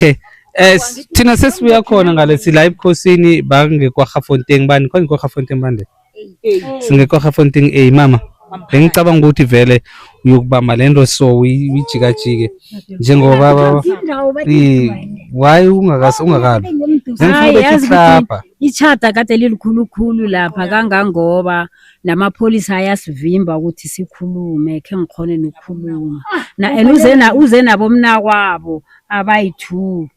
Okay. Thina sesibuya khona ngale sila ebukhosini bangekwaGafontein bani khona kwaGafontein bande. SingekwaGafontein A mama. Bengicabanga ukuthi vele uyokubamba lento so uyijikajike njengoba baba why ungakasi ungakabi. Hayi, yazi ukuthi Bengifuna itjhada kade lilikhulukhulu lapha kangangoba namapholisa ayasivimba ukuthi sikhulume khe ngikhone nokukhuluma na and uze nabomnakwabo abayi-two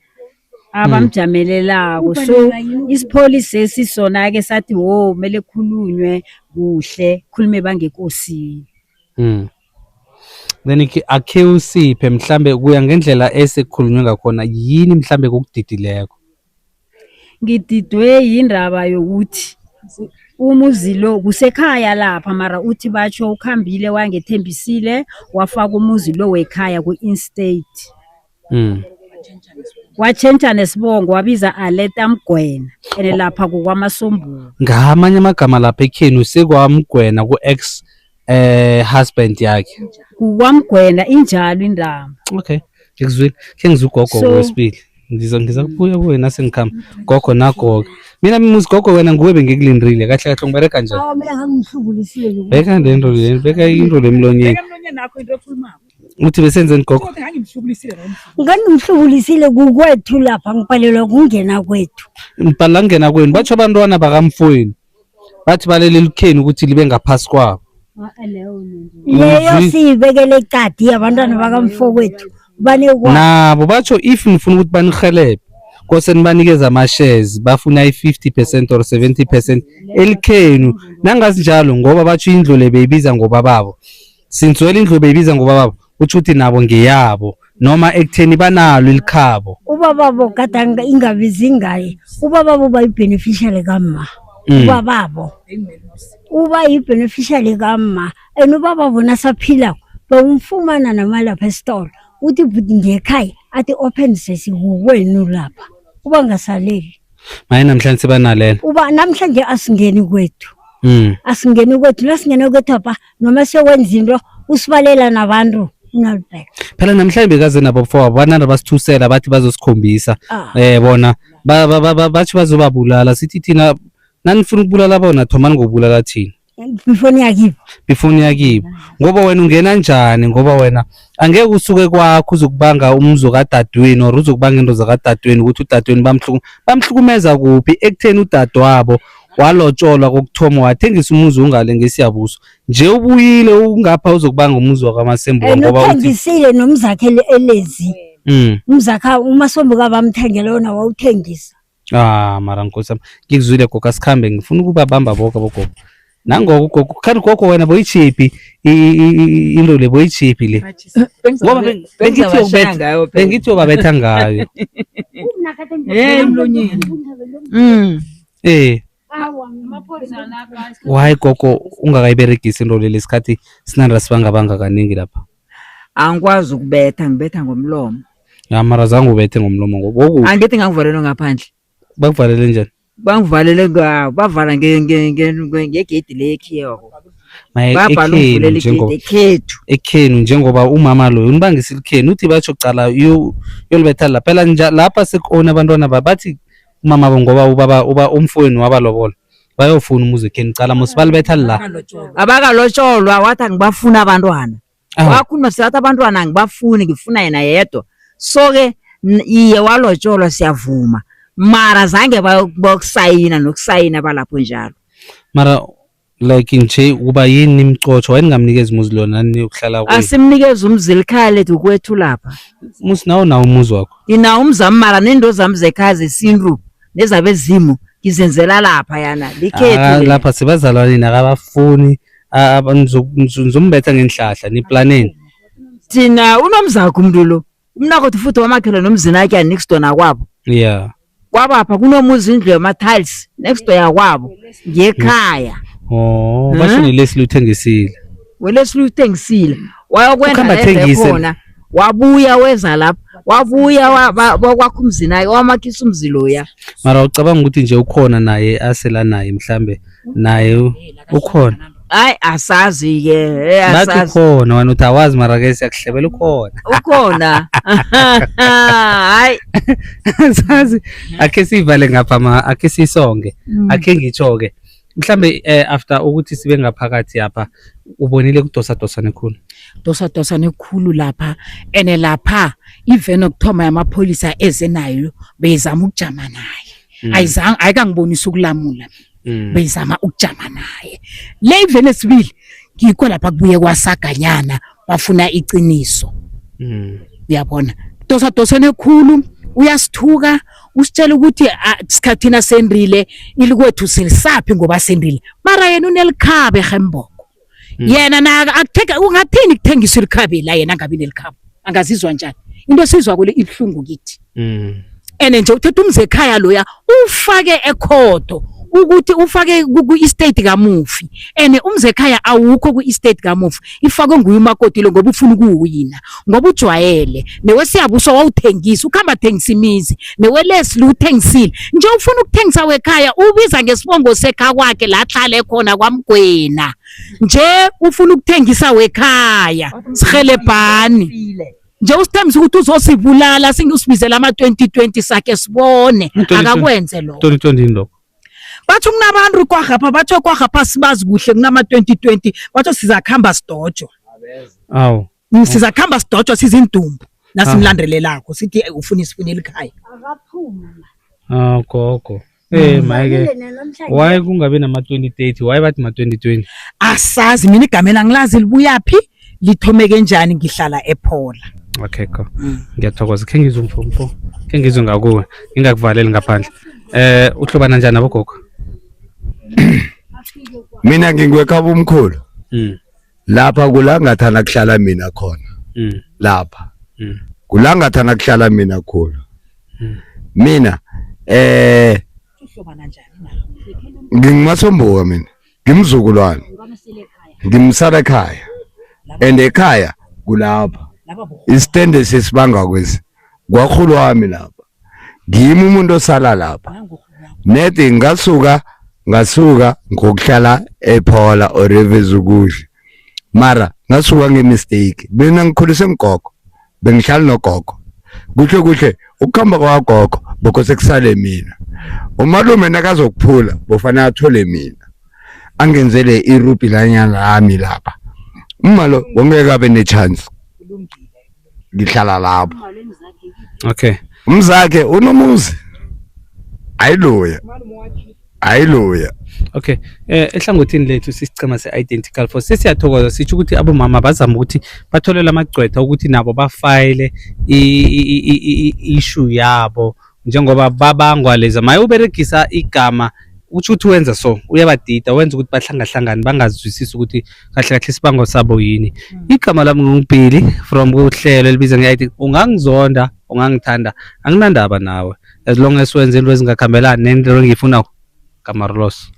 abamjamelelako. So isipholisesi sona-ke sathi wo kumele khulunywe kuhle, khulume bangekosini. Then ke akhe usiphe mhlambe kuya ngendlela esekukhulunywe ngakhona, yini mhlambe kokudidileko? Ngididwe yindaba yokuthi umuzi lo kusekhaya lapha, mara uthi batsho ukhambile wangethembisile wafaka umuzi lo wekhaya ku-instate. Watshentsha nesibongo, wabiza Aleta Mgwena, ene lapha kukwaMasombuka. Ngamanye amagama lapha ekhenu sekwaMgwena ku-ex husband yakhe. KukwaMgwena injalo indaba. Okay, ngikuzwile. Khe ngizwe ugogo wesibili. Ngiza kubuya kuwe nasengikhamba. Gogo nagogo. Mina muzi gogo wena nguwe bengikulindile. Kahle kahle ngibereka njani? Awa, mina ngangihlubulisile nje. Beka lento le, beka into le emlonyeni. Beka emlonyeni akho into ekhulumako. Uthi besenzeni gogo? Uthi ngangimhlubulisile lo. Ngangimhlubulisile kukwethu lapha, ngibhalelwa kungena kwethu. Ngibhalela kungena kwenu. Batsho abantwana bakamfowenu. Bathi balele likheni ukuthi libe ngaphasi kwabo. Leyo Uzwi- siyibekele eqadi yabantwana bakamfowethu. Bane kwa Nabo batsho if nifuna ukuthi banihelebhe kose nibanikeze ama-shares, bafuna i-50% or 70% elikhenu. Nangazinjalo ngoba batsho indlu le beyibiza ngobababo, sinzwela indlu beyibiza ngobababo, utsho ukuthi nabo ngeyabo noma ekutheni banalo ilikhabo. Ubababo kade ingabizi ngaye. Ubababo uba yi-beneficiary kamma. Ubababo uba yi-beneficiary kamma, and ubababo nasaphilako bewumfumana namalapha esitolo, uthi bhuti ngekhaya, athi open sesi kukwenu lapha, uba ngasaleli. Maye namhlanje sebanalela. Uba namhlanje asingeni kwethu. Asingeni kwethu, nasingene kwethu apha noma sewenza into usibalela nabantu unalibheka. Phela namhlanje bekaze nabo mfowabo bananda basithusela bathi bazosikhombisa. Bona bathi bazobabulala, sithi thina nanifuna ukubulala bona thomani ngokubulala thina. Before niyakibo. Before niyakibo. Ngoba wena ungena njani? Ngoba wena angeke usuke kwakho uzokubanga umzo kadadweni or uzokubanga into zakadadweni ukuthi udadweni bamhlukumeza kuphi ekutheni udadewabo walotsholwa kokuthoma wathengisa umuzi ungale ngesiyabuso. Nje ubuyile ungapha uzokubanga umuzi wakwaMasembuka ngoba uthi Uthengisile nomzakhe elezi. Umzakhe uMasombuka bamthengele wona wawuthengisa. Mara nkosi yami, ngikuzwile gogo, asikhambe, ngifuna ukubabamba boke abogogo. Nangoko gogo, kanti gogo wena boyichiphi into le, boyichiphi le? Ngoba bengithi uyobabetha ngayo. Hey, emlonyeni. Why gogo ungakayiberegisi into le lesikhathi sinanda sibangabanga kaningi lapha? Angikwazi ukubetha, ngibetha ngomlomo. Ya, mara zange ubethe ngomlomo ngoba woku- Angithi ngangivalelwe ngaphandle. Bakuvalele njani? Bangivalele bavala ngegedi lekhiye wabo. Maye, Babhala ekhenu umvulela igedi ekhethu. Ekhenu njengoba umama loyo unibangisa ilikhenu uthi batsho cala uyolibetha la. Phela lapha sekuona abantwana bathi umama bo ngoba ubaba uba umfowenu wabalobola. Bayofuna umuzi ekhenu cala mos balibetha la. Abakalotsholwa wathi angibafuni abantwana. Wakhuluma sithi abantwana angibafuni, ngifuna yena yedwa. So ke iye walotsholwa siyavuma. Mara zange bayokusayina nokusayina balapho njalo. Mara like nje kuba yini nimcotsho wayeningamnikeza umuzi lona niyokuhlala kuye? Asimnikeze umuzi likhaya lethu kwethu lapha. Musi nawo nawo umuzi wakho? Nginawo umuzi wami mara nento zami zekhaya zesintu nezabezimu ngizenzela lapha yana likhethu le. Lapha sibazalwane nakabafuni, nizombetha ngenhlahla niplaneni. Thina unomzakho umuntu lo. Umnakwethu futhi wamakhelo nomzini akhe next door nakwabo. Kwabapha kunomuzi indlu yama tiles next door yakwabo ngekhaya. Oh, basho nelesi luthengisile. Welesi luthengisile. Wayokwenza Ukhamba lento athengise. ekhona. Wabuya weza lapha. Wabuya wakwakha umzi naye, wamakhisa umzi loya. Mara ucabanga ukuthi nje ukhona naye asela naye mhlambe naye ukhona. Hayi asazi ke, eh Bathi asazi. ukhona wena uthi awazi mara ke siyakuhlebela ukhona. Ukhona. Hayi. Asazi. Akhe sivale ngapha ma akhe sisonge. Akhe ngitsho ke. Mhlambe after ukuthi sibe ngaphakathi apha ubonile kudosa dosa nekhulu. Dosa dosa nekhulu lapha, ene lapha iveni okuthoma yamapholisa eze nayo beyizama ukujama naye. Ayizange, ayikangibonisa ukulamula. Beyizama ukujama naye. Le iveni esibili ngikho lapha kubuye kwasaganyana bafuna iqiniso. Uyabona, dosa dosa nekhulu, uyasithuka, usitshela ukuthi sikhathina sendrile ilikwethu silisaphi ngoba sendrile, mara yena unelikhabe hemboko. Yena na akuthenga ungathini kuthengisa ilikhabe la, yena angabi nelikhabe, angazizwa njani? Into esizwa kule ibuhlungu kithi. Ene nje uthethe umze ekhaya loya ufake ekhodo ukuthi ufake ku-estate kamufi, ene umze ekhaya awukho ku-estate kamufi, ifakwe nguye umakoti lo ngoba ufuna ukuwina, ngoba ujwayele newesiyabuswa wawuthengisa, ukuhamba thengisa imizi newelesli uthengisile nje, ufuna ukuthengisa wekhaya, ubiza ngesibongo sekha kwakhe la hlale khona kwaMgwena nje, ufuna ukuthengisa wekhaya. Sihelebhani nje, usithembisa ukuthi uzosibulala, singusibizela ama-2020 sakhe sibone. 2020. Akakwenze lokho. 2020 lokho. Batsho kunabantu kwagapha, batsho kwagapha sibazi kuhle kunama-2020, batsho sizakuhamba sidojwa. Awu. Sizakuhamba sidojwa sizindumbu nasimlandelelakho sithi ufuna isifunela ikhaya. Akaphuma. Ah gogo. Maye why kungabi nama 2030, why bathi ma 2020? Asazi mina, igama angilazi libuyaphi, lithomeke njani, ngihlala ephola. Okay ko. Ngiyathokoza. Khe ngizwe mfo mfo. Khe ngizwe ngakuwe. Ngingakuvaleli ngaphandle. Uhlobana njani nabo gogo? Mina ngingwekhaba umkhulu. Lapha kula ngathana kuhlala mina khona. Lapha. Kula ngathana kuhlala mina khulu. Mina ngingumasombuka, mina ngimzukulwane, ngimsala ekhaya, and ekhaya kulapha isitende sesibanga kwesi kwakhulu wami lapha, ngimi umuntu osala lapha nedi, ngasuka ngokuhlala ephola or evezukuhle, mara ngasuka nge-mistake. Mina ngikhuliswe ngigogo, bengihlala nogogo kuhle kuhle. Ukuhamba kwagogo bokose kusale mina, umalume nakazokuphula bofanele athole mina angenzele irupi lanyana lami lapha, umalo wongeke abe ne-chance, ngihlala lapho. Okay. Umzakhe unomuzi, ayiloya ayiloya. Okay. Ehlangothini lethu sisicema se-identical force sesiyathokoza, sitsho ukuthi abomama bazama ukuthi batholele amagcwetha ukuthi nabo bafayile i-issue yabo njengoba babangwa leza maye uberegisa igama utsho ukuthi wenza so uyabadida, wenza ukuthi bahlangahlangane bangazwisisi ukuthi kahle kahle isibango sabo yini. Igama lami nguBilly from kuhlelo elibiza nge-ID. Ungangizonda, ungangithanda, anginandaba nawe as long as wenze into ezingakhambelani nento engiyifunako. Kamarlos.